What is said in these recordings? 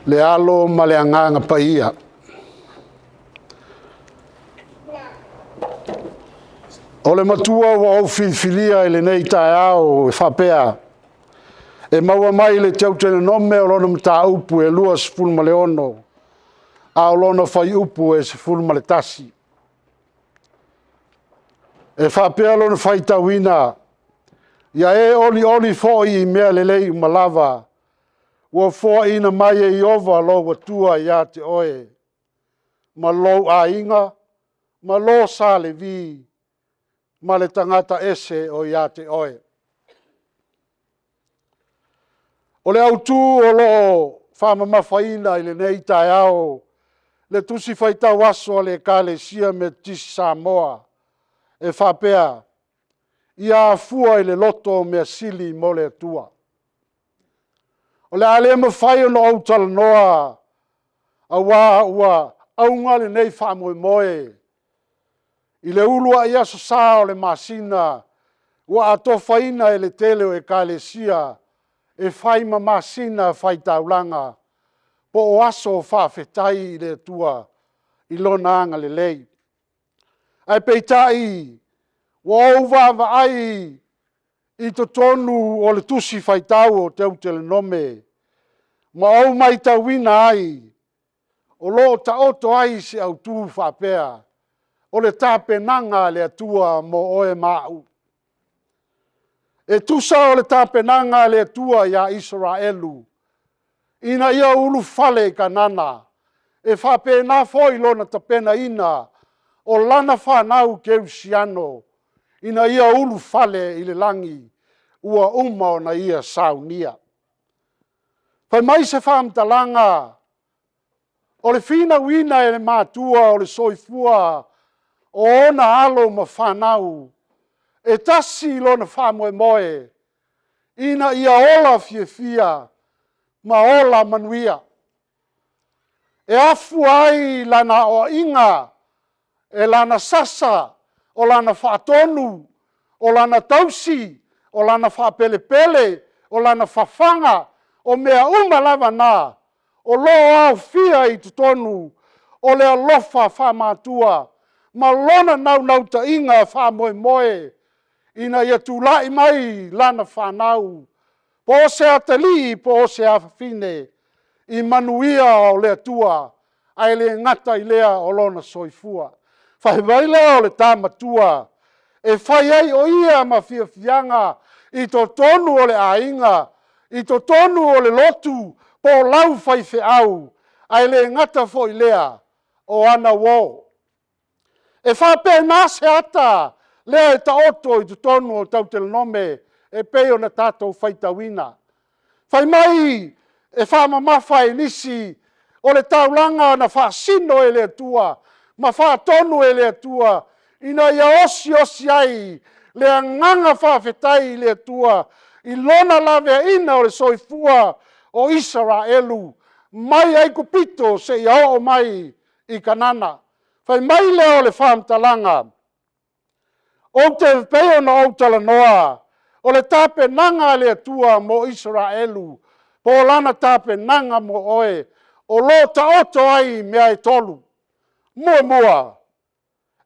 Le Alo ma le Agaga Paia. O le matua ua ou filifilia i lenei taeao e faapea, e maua mai le Teutonome o lona mataupu e 26, a o lona fuaiupu e 11. E faapea lona faitauina, “Ia e olioli foi i mea lelei uma lava ua foaina mai e Ieova lou Atua ia te oe, ma lou aiga, ma lo sa Levi, ma le tagata ese o ia te oe.” O le autu o lo o faamamafaina i lenei taeao le Tusi Faitau Aso a le Ekalesia Metotisi i Samoa e faapea, ia afua i le loto measili mo le Atua. O le a le mafai ona ou talanoa aua ua auga lenei faamoemoe i le uluai aso Sa o le masina ua atofaina e le tele o Ekalesia e fai ma masina faitaulaga po o aso faafetai i le Atua i Lona agalelei. Ae peitai ua ou vaavaai i totonu o le Tusi Faitau o Teutonome ma ou matauina ai, o lo o taoto ai se autu faapea, o le tapenaga a le Atua mo oe ma au. E tusa o le tapenaga a le Atua ia Isaraelu ina ia ulufale i Kanana, e faapena foi Lona tapenaina o lana fanau kerisiano ina ia ulufale i le lagi ua uma ona Ia saunia. Fai mai se faamatalaga, o le finauina e le matua o le soifua o ona alo ma fanau, e tasi lona faamoemoe, ina ia ola fiafia ma ola manuia. E afua ai lana aoaiga, o lana sasa, o lana faatonu, o lana tausi, o lana faapelepele, o lana fafaga, o mea uma lava na, o lo o aofia i totonu o le alofa faamatua ma lona naunautaiga faamoemoe ina ia tulai mai lana fanau, po o se atalii po o se afafine, i manuia o le Atua, ae le gata i lea o lona soifua. Fai mai lea o le ta matua, e fai ai o ia ma fiafiaga i totonu o le aiga, i totonu o le lotu po o lau faifeau, ae le gata foi i lea, o ana uo. E faapena se ata lea e taoto i totonu o Teutonome e pei ona tatou faitauina. Fai mai e faamamafa e nisi, o le taulaga na faasino e le Atua ma faatonu e le Atua ina ia osiosi ai le agaga faafetai i le Atua i Lona laveaiina o le soifua o Isaraelu mai Aikupito seia oo mai i Kanana. Fai mai lea o le faamatalaga, e pei ona ou talanoa, o le tapenaga a le Atua mo Isaraelu, po o lana tapenaga mo oe, o lo o taoto ai mea e tolu. Muamua,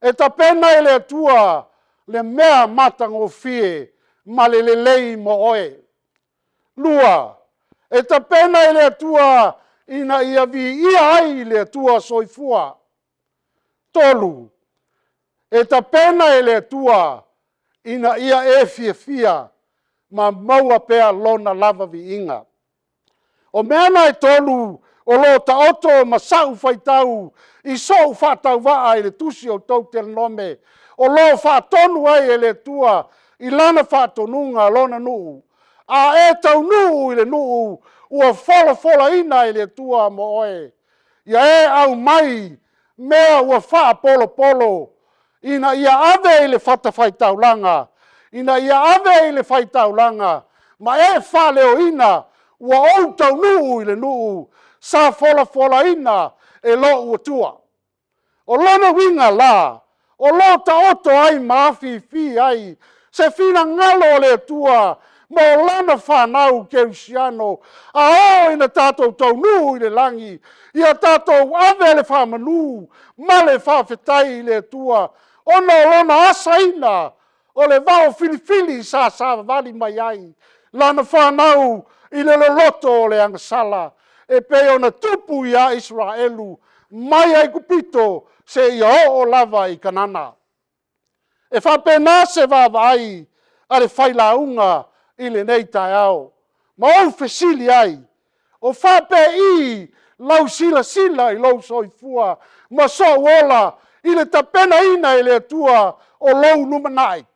e tapena e le Atua le mea matagofie ma le lelei mo oe. Lua, e tapena e le Atua ina ia viia ai le Atua Soifua. Tolu, e tapena e le Atua ina ia e fiafia ma maua pea Lona lava viiga. O mea na e tolu o lo o taoto ma sau faitau i sou faatauvaa i le tusi o Teutonome, o lo o faatonu ai e le Atua i Lana faatonuga Lona nuu. A e taunuu i le nuu ua folafolaina e le Atua mo oe, ia e aumai mea ua faapolopolo ina ia ave i le fatafaitaulaga, ina ia ave i le faitaulaga ma e faaleoina, ua ou taunuu i le nuu sa folafolaina e lou Atua. O lona uiga la, o lo o taoto ai ma afifi ai se finagalo o le Atua. mo lana fanau kerisiano, a oo ina tatou taunuu i le lagi, ia tatou ave le faamanu ma le faafetai i le Atua ona o Lona asaina o le vao filifili sa savavali mai ai lana fanau i le loloto o le agasala, e pei ona tupu ia Isaraelu mai Aikupito seia oo lava i Kanana. E faapena se vaavaai a le failauga i lenei taeao. Ma ou fesili ai, o faapei lau silasila i lou soifua ma sou ola i le tapenaina e le Atua o lou lumanai?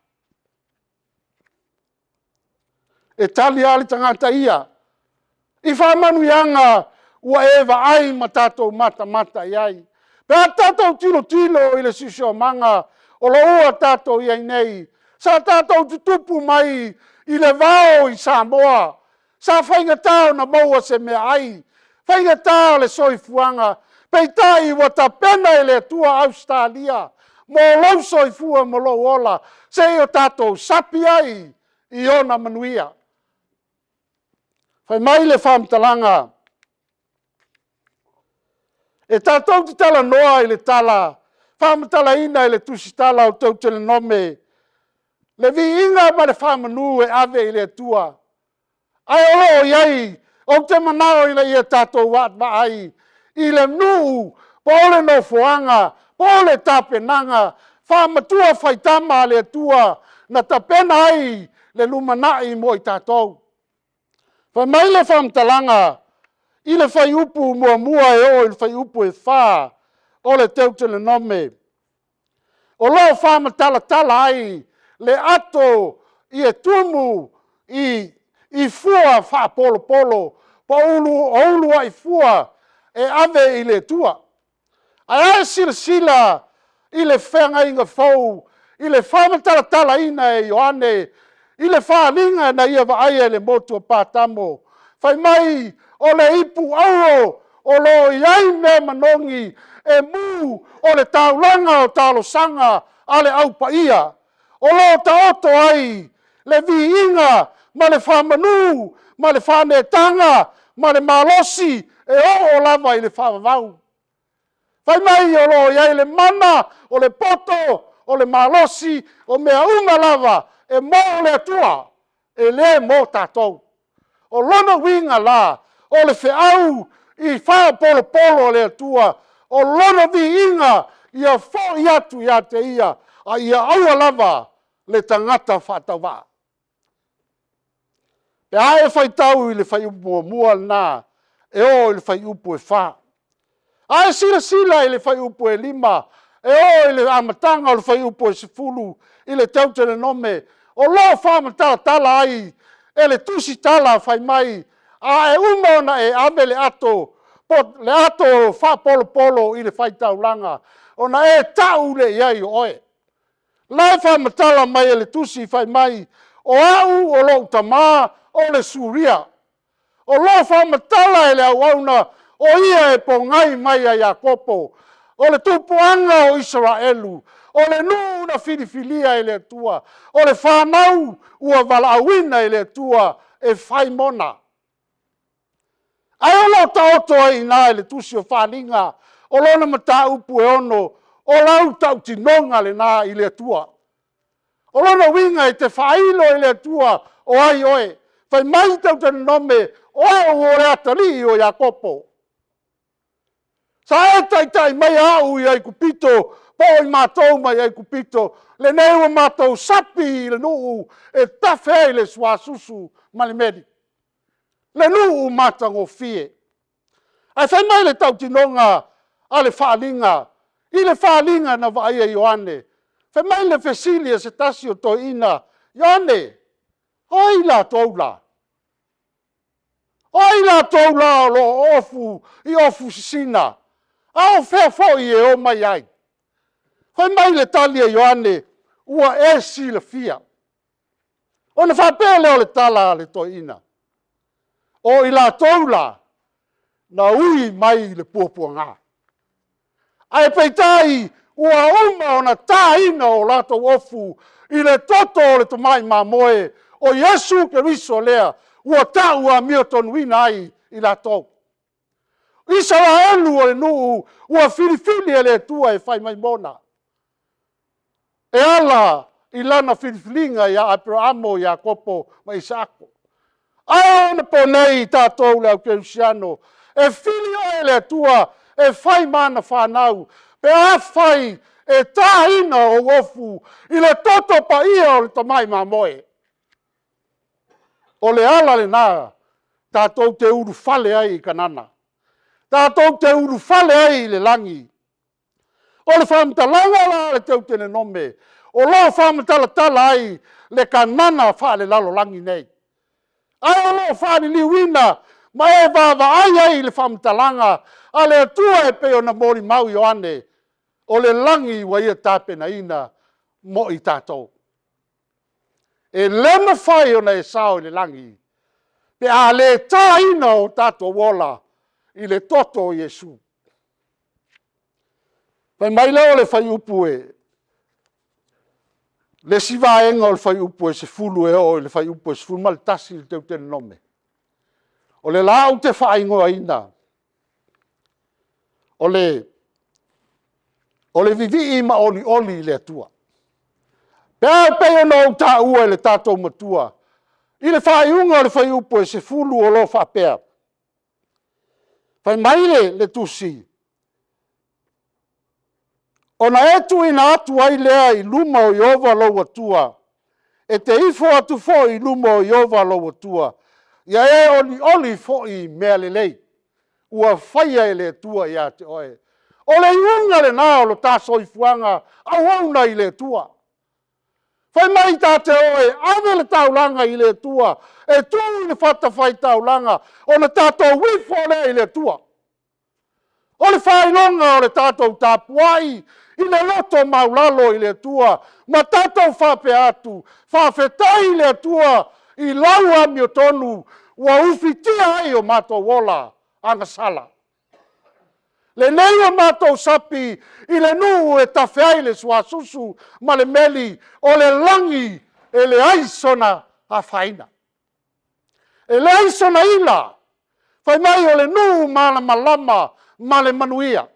E tali lava le tagata ia i faamanuiaga ua e vaai ma tatou matamata i ai. Pe a tatou tilotilo i le siosiomaga o lo o ua tatou i ai nei, sa tatou tutupu mai i le vao i Samoa, sa faigata ona maua se meaai, faigata le soifuaga, peitai ua tapena e le Atua Ausetalia mo lou soifua ma lou ola, seia o tatou sapi ai i ona manuia. Fai mai le faamatalaga, e tatou te talanoa i le tala faamatalaina i le tusitala o Teutelonome le viiga ma le faamanu e ave i le Atua, ae o lo o i ai, ou te manao ina ia tatou vaavaai i le nuu po o le nofoaga po o le tapenaga faamatua faitama a le Atua na tapena ai le lumanai mo i tatou. Fai mai le faamatalaga i le fuaiupu 1 e oo i le fuaiupu 4 o le Teutelonome, o lo o faamatalatala ai le ato e tumu i fua faapolopolo po o uluai fua e ave i le Atua. Ae a e silasila i le Feagaiga Fou i le faamatalatalaina e Ioane i le faaaliga na ia vaaia i le motu o Patamo, fai mai o le ipu auro o lo o i ai mea manogi e mu o le taulaga o talosaga a le Au Paia, o lo o taoto ai le viiga ma le faamanu ma le faaneetaga ma le malosi e oo lava i le faavavau. Fai mai o lo o i ai le mana, o le poto, o le malosi, o mea uma lava e mo le Atua, e le mo tatou. O lona uiga la, o le feau i faapolepole a le Atua, o Lona viiga ia foi atu ia te Ia, a ia aua lava le tagata faatauvaa. Pe a e faitau i le fuaiupu 1 lena e oo i le fuaiupu 4. A e silasila i le fuaiupu 5 e oo i le amataga o le fuaiupu 10 i le Teutelonome, o lo o faamatalatala ai e le tusitala fai mai, a uma ona e ave le ato faapolopolo i le faitaulaga, ona e tau lea i ai o oe. O la e faamatala mai e le tusi fai mai, o au o lou tama o le Suria, o lo o faamatala e le auauna, o ia e pogai mai ia Iakopo, o le tupuaga o Isaraelu, o le nuu na filifilia e le Atua, o le fanau ua valaauina e le Atua e fai mona. Ae o lo o taoto ai i ina i le tusi o Faaaliga o lona mataupu e 6, o lau tautinoga lena i le Atua. O lona uiga e te faailo i le Atua o ai oe. Fai mai Teutonome, o au o le atalii o Iakopo. Sa e taitai mai au i Aikupito po o i matou mai Aikupito, lenei ua matou sapi i le nuu e tafe ai le suasusu ma le meli, le nuu matagofie. Ae fai mai le tautinoga a le faaaliga i le faaaliga na vaaia e Ioane, fai mai le fesili a se tasi o toeaina, Ioane, o ai latou la? O ai latou la o lo o ofu i ofu sisina? A o fea foi e omai ai? Fai mai le tali a Ioane, ua e silafia. Ona faapea lea o le tala a le toeaina, o i latou la, na ui mai i le puapuaga, ae peitai ua uma ona taina o latou ofu i le toto o le tamai mamoe. O Iesu Keriso lea ua tau amiotonuina ai i latou. Isaraelu o le nuu ua filifili e le Atua e fai mai mona, e ala i lana filifiliga ia Aperamo, Iakopo ma Isaako. Ae o ona nei tatou le aukerisiano, e fili oe e le Atua e fai ma ana fanau, pe afai e taina ou ofu i le toto paia o le Tamai Mamoe. O le ala lena tatou te ulufale ai i Kanana, tatou te ulufale ai i le lagi. O le faamatalaga la a le Teutonome o lo o faamatalatala ai le Kanana faale-lalolagi nei, ae o lo o faaliliuina ma e vaavaai ai i le faamatalaga a le Atua e pei ona molimau Ioane, o le lagi ua Ia tapenaina mo i tatou. E le mafai ona e sao i le lagi pe a le taina o tatou ola i le toto o Iesu. Fai mai lea o le fuaiupu e, le isi vaega o le fuaiupu e 10 e oo i le fuaiupu e 11 i le Teutonome, o le la ou te faaigoaina o le vivii ma olioli i le Atua. E pei ona ou taua i le tatou Matua, i le faaiuga o le fuaiupu e 10 o lo o faapea, fai mai le tusi, “Ona e tuuina atu ai lea i luma o Ieova lou Atua, e te ifo atu foi i luma o Ieova lou Atua, ia e olioli foi i mea lelei ua faia e le Atua ia te oe.” O le iuga lena o lo ta soifuaga auauna i le Atua. Fai mai ta te o e ave le taulaga i le Atua, e tu i le fatafaitaulaga, ona tatou ifo lea i le Atua. O le faailoga o le tatou tapuai i le loto maualalo i le Atua ma tatou faapea atu, faafetai i le Atua i lau amiotonu ua ufitia ai o matou ola agasala. Lenei o matou sapi i le nuu e tafe ai le suasusu ma le meli, o le lagi e leai sona afaina, e leai sona ila, fai mai o le nuu malamalama ma le manuia. E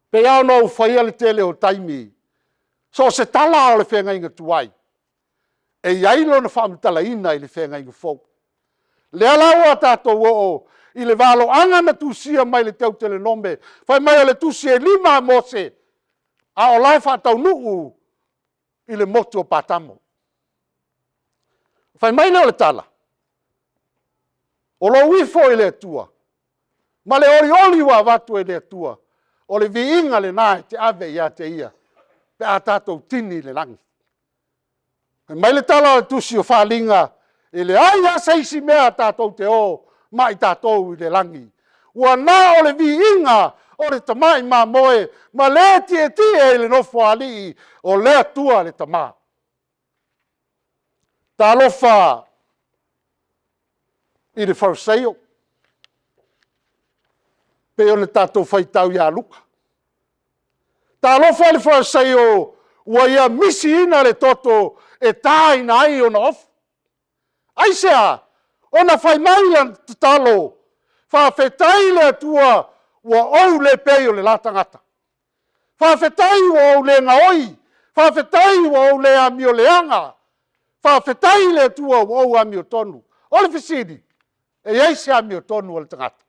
pei lava ona ou faia le tele o taimi, so o se tala lava o le feagaiga tuai, e i ai lona faamatalaina i le feagaiga fou. O lea la ua tatou oo i le valoaga na tusia mai i le Teutonome fai mai o le tusi e 5 a Mose, a o la e faataunuu i le motu o Patamo. Fai mai lea o le tala, o lou ifo i le Atua ma le olioli ua avatu e le Atua, o le viiga lena e te ave ia te Ia pe a tatou tini i le lagi. Fai mai le tala a le Tusi o Faaaliga, e leai lava se isi mea tatou te o ma i tatou i le lagi, ua na o le viiga o le tamai mamoe ma le tietie i le Nofoalii o le Atua le Tama. Talofa i le Fariseio, pei ona tatou faitau ia Luka. Talofa i le Fariseio ua ia misiina le toto e taina ai ona ofu. Aisea? Ona fai mai lana tatalo, faafetai i le Atua ua ou le pei o le la tagata. Faafetai ua ou le gaoi, faafetai ua ou le amioleaga, faafetai i le Atua ua ou amiotonu. O le fesili, e i ai se amiotonu a le tagata?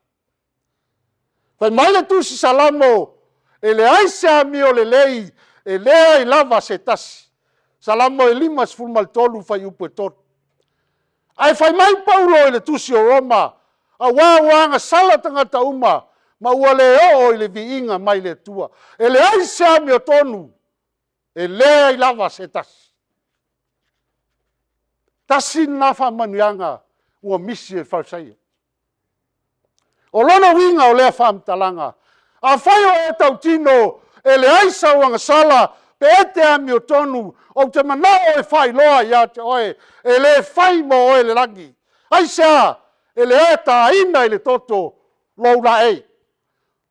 Fai mai le tusi Salamo, e leai se amio lelei e leai lava se tasi. Salamo 53 fuaiupu 3. Ae fai mai Paulo i le tusi o Roma, aua ua agasala tagata uma ma ua le oo i le viiga mai le Atua. E leai se amiotonu, e leai lava se tasi. Tasi lena faamanuiaga ua misi i le Fariseio. O lona uiga o lea faamatalaga, afai o e tautino e leai sau agasala pe e te amiotonu, ou te manao e faailoa ia te oe, e le fai mo oe le lagi. Aisea? E le taina i le toto lou laei,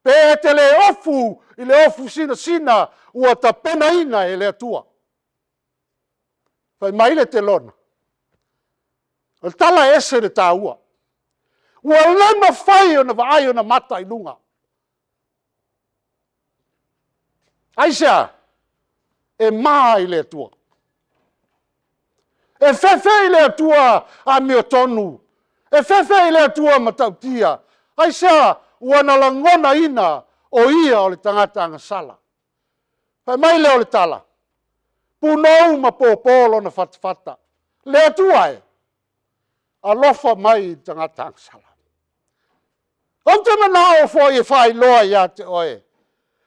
pe e te le ofu i le ofu sinasina ua tapenaina e le Atua. Fai mai le Telona, o le tala e ese le taua. Ua le mafai ona vaai ona mata i luga. Aisea? E ma i le Atua. E fefe i le Atua amiotonu, e fefe i le Atua matautia. Aisea? Ua na lagonaina o ia o le tagata agasala. Fai mai lea o le tala, punou ma popo lona fatafata, le Atua e, alofa mai i le tagata agasala. Ou te manao foi e faailoa ia te oe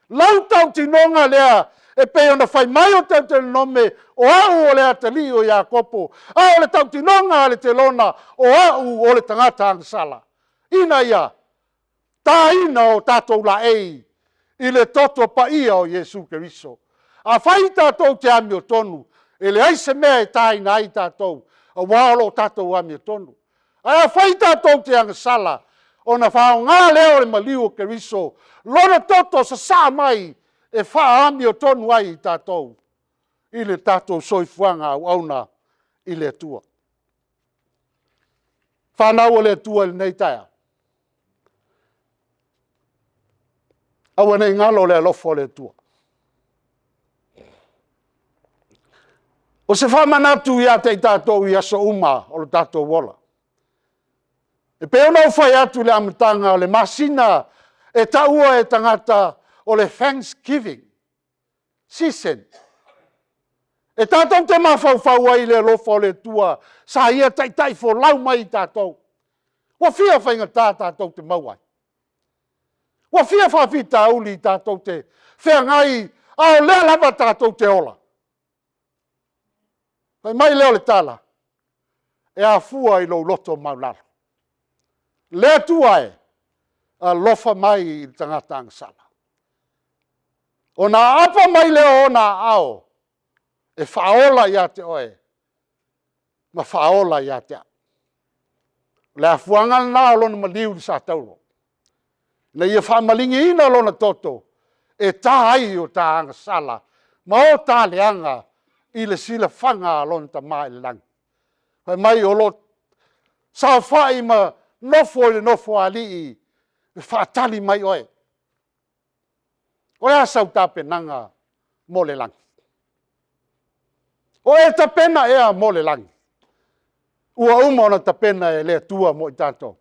lau tautinoga lea e pei ona fai mai o Teutonome, o au o le atalii o Iakopo, a o le tautinoga a le Telona, o au o le tagata agasala, ina ia taina o tatou laei i le toto paia o Iesu Keriso. Afai tatou te amiotonu, e leai se mea e taina ai tatou, aua o lo o tatou amiotonu. Ae afai tatou te agasala, ona faaaoga lea o le maliu o Keriso, lona toto sasaa mai e faaamiotonu ai i tatou i le tatou soifuaga auauna i le Atua. Fanau a le Atua i lenei taeao, aua ne i galo le alofa o le Atua. O se faamanatu ia te i tatou i aso uma o lo tatou ola. E pei ona ou fai atu i le amataga, o le masina e taua e tagata o le thanksgiving season. E tatou te mafaufau ai i le alofa o le Atua sa ia taitai folau mai i tatou. Ua fia faigata tatou te maua ai? Ua fia faafitauli tatou te feagai, a o lea lava tatou te ola? Fai mai lea o le tala, e afua i lou loto maualalo. Le Atua e, alofa mai i le tagata agasala. Ona aapa mai lea o ona aao e faaola ia te oe ma faaola ia te au. O le afuaga lena o lona maliu i le satauro, ina ia famalieina lona toto e ta ai o ta agasala ma o ta leaga i le silafaga a lona Tama i le lagi. Fai mai o lo o saofai ma nofo i le Nofoalii e faatali mai oe. O le a sau tapenaga mo le lagi? O e tapena ea mo le lagi? Ua uma ona tapena e le Atua mo i tatou.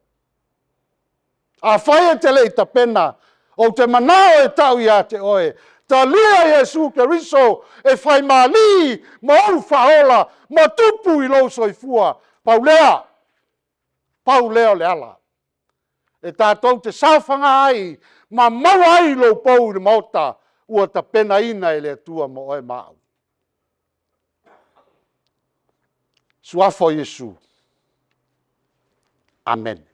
Afai e te le i tapena, ou te manao e tau ia te oe, talia Iesu Keriso e fai ma Alii ma ou Faaola ma Tupu i lou soifua. Pau lea, pau lea o le ala e tatou te saofaga ai ma maua ai lou pou i le maota ua tapenaina e le Atua mo oe ma au. Suafa o Iesu. Amene.